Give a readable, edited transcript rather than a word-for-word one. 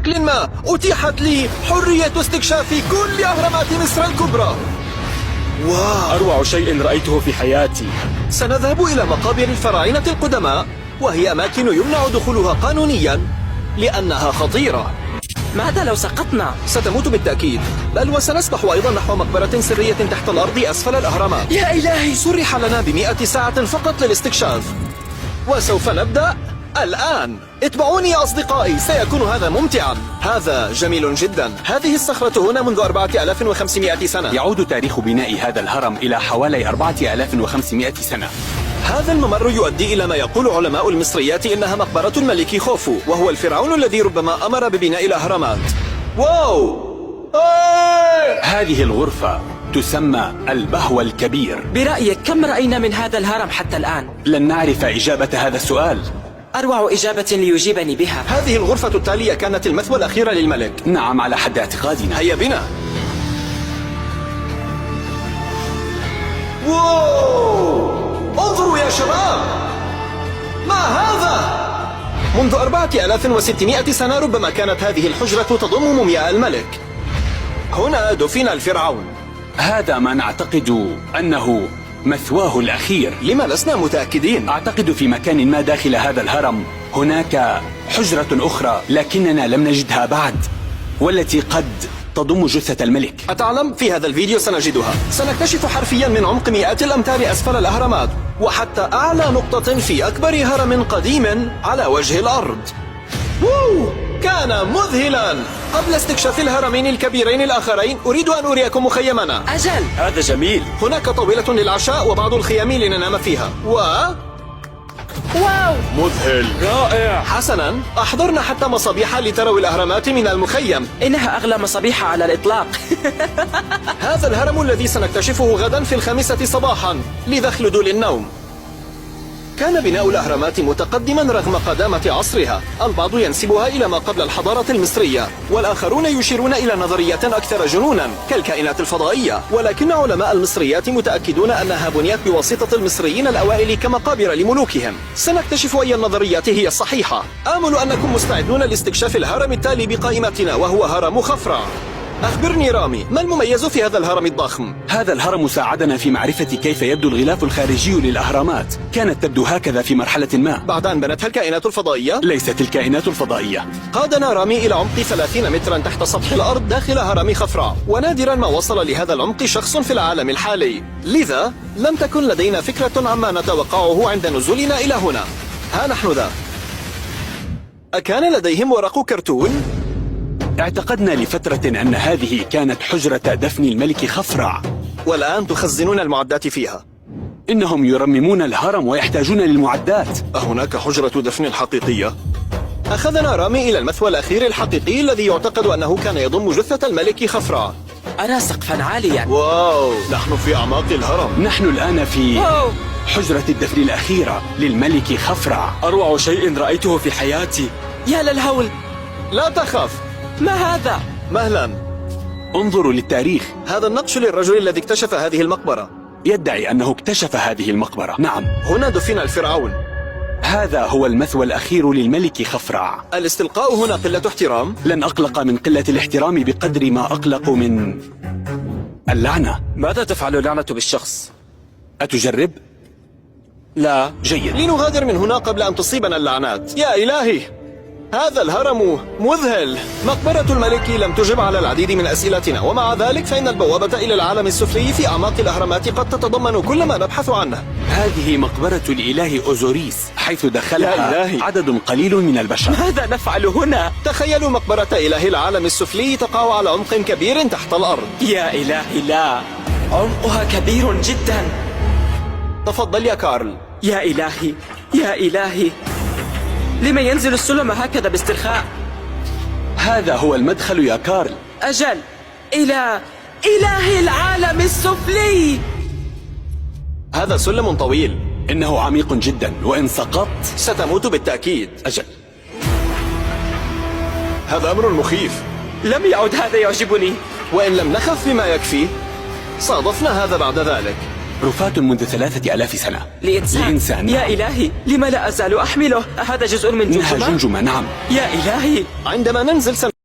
بشكل ما أتيحت لي حرية استكشاف كل أهرامات مصر الكبرى. wow، أروع شيء رأيته في حياتي. سنذهب إلى مقابر الفراعنة القدماء، وهي أماكن يمنع دخولها قانونيا لأنها خطيرة. ماذا لو سقطنا؟ ستموت بالتأكيد، بل وسنسبح أيضا نحو مقبرة سرية تحت الأرض أسفل الأهرامات. يا إلهي! سرح لنا ب100 ساعة فقط للاستكشاف، وسوف نبدأ الآن. اتبعوني يا أصدقائي، سيكون هذا ممتعا. هذا جميل جدا. هذه الصخرة هنا منذ 4500 سنة. يعود تاريخ بناء هذا الهرم إلى حوالي 4500 سنة. هذا الممر يؤدي إلى ما يقول علماء المصريات إنها مقبرة الملك خوفو، وهو الفرعون الذي ربما أمر ببناء الأهرامات. wow! آه! هذه الغرفة تسمى البهو الكبير. برأيك كم رأينا من هذا الهرم حتى الآن؟ لن نعرف إجابة هذا السؤال. أروع إجابة ليجيبني بها. هذه الغرفة التالية كانت المثوى الأخير للملك. نعم، على حد اعتقادنا. هيا بنا. wow، انظروا يا شباب، ما هذا؟ منذ 4600 سنة ربما كانت هذه الحجرة تضم مومياء الملك. هنا دفن الفرعون. هذا ما نعتقد أنه مثواه الأخير. لما لسنا متأكدين؟ أعتقد في مكان ما داخل هذا الهرم هناك حجرة أخرى، لكننا لم نجدها بعد، والتي قد تضم جثة الملك. أتعلم؟ في هذا الفيديو سنجدها. سنكتشف حرفيا من عمق مئات الأمتار أسفل الأهرامات وحتى أعلى نقطة في أكبر هرم قديم على وجه الأرض. wow، كان مذهلا. قبل استكشاف الهرمين الكبيرين الآخرين، أريد أن أريكم مخيمنا. أجل. هذا جميل. هناك طاولة للعشاء وبعض الخيام لننام فيها و wow! مذهل، رائع. حسنا، أحضرنا حتى مصابيح لتروا الأهرامات من المخيم. إنها أغلى مصابيح على الإطلاق. هذا الهرم الذي سنكتشفه غدا في 5 صباحا، لذا اخلدوا للنوم. كان بناء الأهرامات متقدما رغم قدامة عصرها. البعض ينسبها إلى ما قبل الحضارة المصرية، والآخرون يشيرون إلى نظريات أكثر جنونا كالكائنات الفضائية، ولكن علماء المصريات متأكدون أنها بنيت بواسطة المصريين الأوائل كمقابر لملوكهم. سنكتشف أي النظريات هي الصحيحة. آمل أنكم مستعدون لاستكشاف الهرم التالي بقائمتنا، وهو هرم خفرع. أخبرني رامي، ما المميز في هذا الهرم الضخم؟ هذا الهرم ساعدنا في معرفة كيف يبدو الغلاف الخارجي للأهرامات. كانت تبدو هكذا في مرحلة ما. بعد أن بنتها الكائنات الفضائية؟ ليست الكائنات الفضائية. قادنا رامي إلى عمق 30 مترا تحت سطح الأرض داخل هرم خفرع، ونادرا ما وصل لهذا العمق شخص في العالم الحالي، لذا لم تكن لدينا فكرة عما نتوقعه عند نزولنا إلى هنا. ها نحن ذا. أكان لديهم ورق كرتون؟ اعتقدنا لفترة أن هذه كانت حجرة دفن الملك خفرع. والآن تخزنون المعدات فيها. إنهم يرممون الهرم ويحتاجون للمعدات. أهناك حجرة دفن حقيقية؟ أخذنا رامي إلى المثوى الأخير الحقيقي الذي يعتقد أنه كان يضم جثة الملك خفرع. أرى سقفا عاليا. wow، نحن في أعماق الهرم. نحن الآن في wow! حجرة الدفن الأخيرة للملك خفرع. أروع شيء رأيته في حياتي. يا للهول! لا تخف. ما هذا؟ مهلا. انظروا للتاريخ. هذا النقش للرجل الذي اكتشف هذه المقبرة. يدعي أنه اكتشف هذه المقبرة، نعم. هنا دفن الفرعون. هذا هو المثوى الأخير للملك خفرع. الاستلقاء هنا قلة احترام. لن أقلق من قلة الاحترام بقدر ما أقلق من اللعنة. ماذا تفعل اللعنة بالشخص؟ أتجرب؟ لا. جيد. لنغادر من هنا قبل أن تصيبنا اللعنات. يا إلهي، هذا الهرم مذهل. مقبرة الملك لم تجب على العديد من أسئلتنا، ومع ذلك فإن البوابة إلى العالم السفلي في أعماق الأهرامات قد تتضمن كل ما نبحث عنه. هذه مقبرة الإله أوزوريس، حيث يا دخلها إلهي. عدد قليل من البشر. ماذا نفعل هنا؟ تخيلوا مقبرة إله العالم السفلي تقع على عمق كبير تحت الأرض. يا إلهي لا، عمقها كبير جدا. تفضل يا كارل. يا إلهي، يا إلهي، لما ينزل السلم هكذا باسترخاء؟ هذا هو المدخل يا كارل. أجل، إلى إله العالم السفلي. هذا سلم طويل. إنه عميق جدا، وإن سقطت ستموت بالتأكيد. أجل. هذا أمر مخيف. لم يعد هذا يعجبني. وإن لم نخف بما يكفي صادفنا هذا بعد ذلك. رفات منذ 3000 سنة. لإنسان. لإنسان. يا إلهي، لما لا أزال أحمله؟ هذا جزء من إنها جمجمة؟ جمجمة، نعم. يا إلهي. عندما ننزل